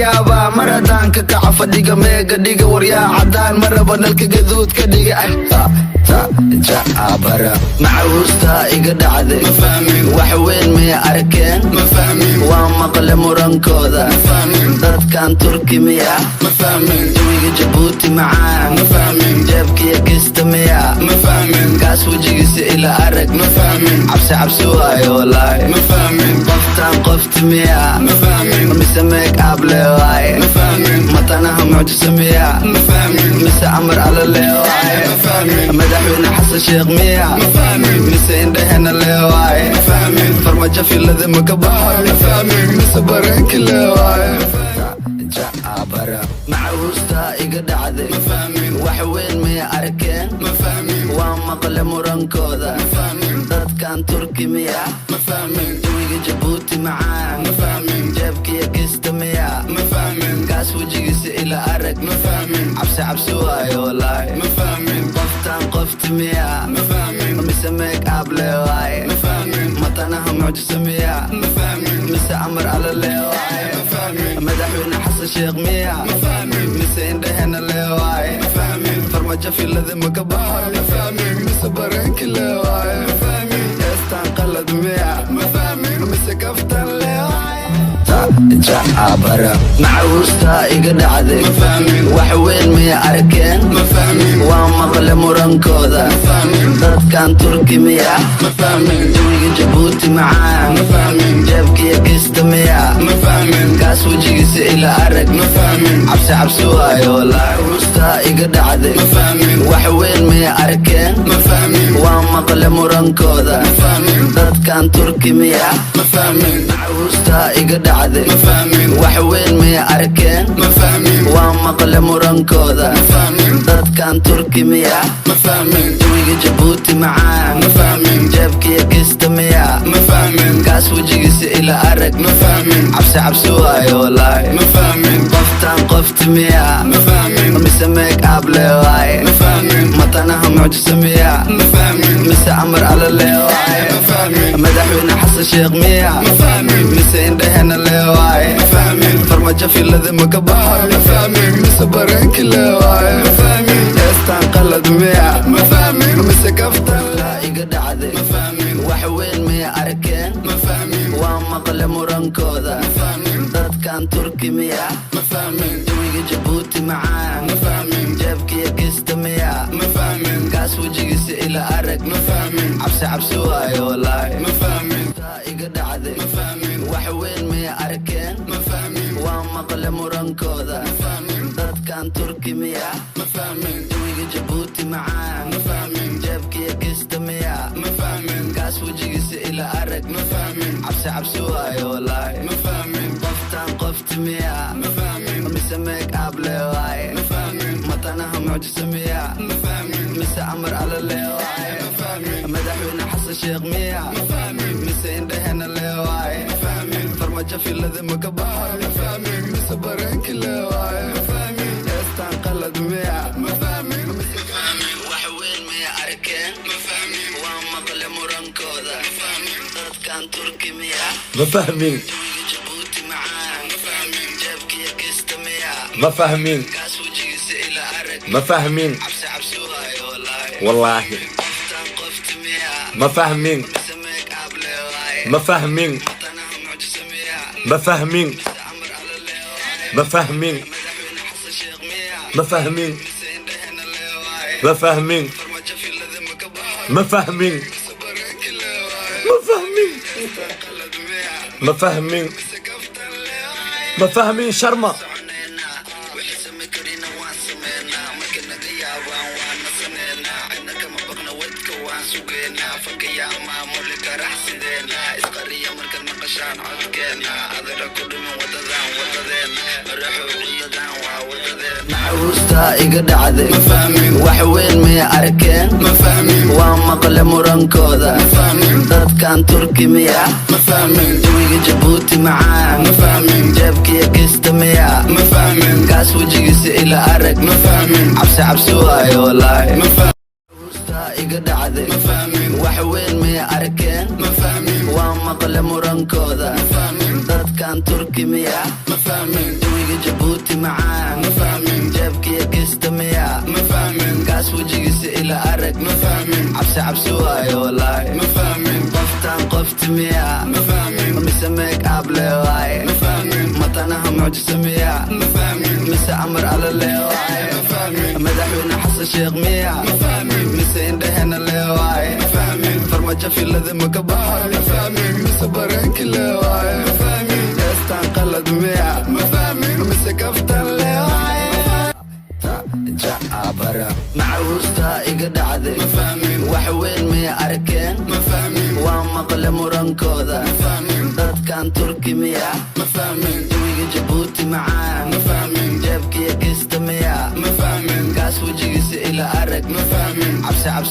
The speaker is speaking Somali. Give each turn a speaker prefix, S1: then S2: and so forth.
S1: Yaabaa mar haddaan ka kaco fadhiga, meega dhiga waryaa caddaan ma rabo, nalka gaduud ka dhiga. Ta jacabara macahuustaa iga dhacday, wax weyn maya arkeen. Waa maqle murankooda dadkan, Turki miya? Jawiga Jabuuti macaan, jeebkiya kista miya? Kaas wejigiisa ila arag, cabsi cabsi waayo walaahi. Qoftaan qofti miya mise make up le waaye? Matanaha mucjisa miya mise amar alla le waaye? Madaxweyne Xasan Sheekh miya mise indhahena le waaye? Farmajo filada ma ka baxo mise bareenki le waaye? Jacabara macahuustaa iga dhacday, wax weyn maya arkeen. Waa maqle murankooda dadkan, Turki miya? Jawiga Jabuuti macaan, jeebkiya kista miya? Kaas wejigiisa ila arag, cabsi cabsi waayo walaahi. Qoftaan qofti miya mise make up le waaye? Matanaha mucjisa miya mise amar alla le waaye? Madaxweyne Xasan Sheekh miya mise indhahena le waaye? Farmajo filada ma ka baxo mise bareenki le waaye? Heestaan qalad miya mise kaftan le waaye? Jacabara macahuustaa iga dhacday, wax weyn maya arkeen. Waa maqle murankooda dadkan, Turki miya? Jawiga Jabuuti macaan, jeebkiya kista miya? Kaas wejigiisa ila arag, cabsi cabsi waayo walaahi. Macahuustaa iga dhacday, wax weyn maya arkeen. Waa maqle murankooda dadkan, Turki miya? Macahuustaa iga dhacday, wax weyn maya arkeen. Waa maqle murankooda dadkan, Turki miya? Jawiga Jabuuti macaan, jeebkiya kista miya? Kaas wejigiisa ila arag, cabsi cabsi waayo walaahi. Qoftaan qofti miya mise make up le waaye? Matanaha mucjisa miya mise amar alla le waaye? Madaxweyne Xasan Sheekh miya mise indhahena le waaye? Farmajo filada ma ka baxo mise bareenki le waaye? Heestaan qalad miya mise kaftan iga dhacday, wax weyn maya arkeen. Waa maqle murankooda dadkan, Turki miya? Jawiga Jabuuti macaan, jeebkiya kista miya? Kaas wejigiisa ila arag, cabsi cabsi waayo walaahi. Iga dhacday, wax weyn maya arkeen. Waa maqle murankooda dadkan, Turki miya? Jawiga Jabuuti macaan, jeebkiya kista miya? Kaas wejigiisa ila arag, cabsi cabsi waayo walaahi. Qoftaan qofti miya mise make up le waaye? Matanaha mucjisa miya mise amar alla le waaye? Madaxweyne Xasan Sheekh miya mise indhahena le waaye? Farmajo filada ma ka baxo mise bareenki le waaye? Heestaan qalad miya? Wax weyn maya arkeen. Waa maqle murankooda dadkan, Turki miya?
S2: Ma fahmin.
S1: Jawiga Jabuuti macaan, jeebkiya kista miya?
S2: Ma fahmin.
S1: Kaas wejigiisa ila arag,
S2: Ma fahmin.
S1: cabsi cabsi waayo walaahi.
S2: Wallaahi.
S1: Qoftaan qofti miya
S2: Ma fahmin.
S1: mise make up le waaye?
S2: Ma fahmin.
S1: Matanaha mucjisa miya
S2: Ma fahmin.
S1: mise amar alla le waaye?
S2: Ma fahmin.
S1: Madaxweyne Xasan Sheekh miya
S2: Ma fahmin.
S1: mise indhahena le waaye?
S2: Ma fahmin.
S1: Farmajo filada ma ka baxo
S2: Ma fahmin.
S1: mise bareenki le waaye?
S2: Ma fahmin.
S1: Qalad miya
S2: Ma fahmin.
S1: mise kaftan le waaye?
S2: Ma fahmin, Sharma.
S1: Soconeynaa, wixii samayn karina waan sameynaa, marka naga yaabaan waana sameynaa, cidna kama baqna, wadka waan sugeynaa, fakayaa maamuli karax sideena isqariya markaad maqashaan codkeena, adara ku dhimin wadadan wadadeena maraxo ciidan waa wadadeena. Macahuustaa iga dhacday, wax weyn maya arkeen. Waa maqle murankooda dadkan, Turki miya? Jawiga Jabuuti macaan, jeebkiya kista miya? Kaas wejigiisa ila arag, cabsi cabsi waayo walaahi. Macahuustaa iga dhacday, wax weyn maya arkeen. Waa maqle murankooda dadkan, Turki miya? Fahmin. Jawiga Jabuuti macaan. Ma fahmin. Jeebkiya kista miya? Ma fahmin. Kaas wejigiisa ila arag. Ma fahmin. Cabsi cabsi waayo walaahi. Ma fahmin. Qoftaan qofti miya? Ma fahmin. Mise make up le waaye? Ma fahmin. Matanaha mucjisa miya? Ma fahmin. Mise amar alla le waaye? Ma fahmin. Madaxweyne Xasan Sheekh miya? Ma fahmin. Mise indhehena le waaye? Ma fahmin. Farmajo filada ma ka baxay? Ma fahmin. Mise bareenki le waaye? Ma fahmin. Heestaan qalad miya? Ma fahmin. Mise kaftan le waaye? Macahuusta iga dhacday. Ma fahmin. Wax weyn miyay arkeen? Ma fahmin. Waa maqle murankooda. Ma fahmin. Dadkan Turki miya? Ma fahmin. Jawiga Jabuuti macaan. Ma fahmin. Jeebkiya kista miya? Ma fahmin. Kaas wejigiisa ila arag. Ma fahmin. Cabsi cabsi.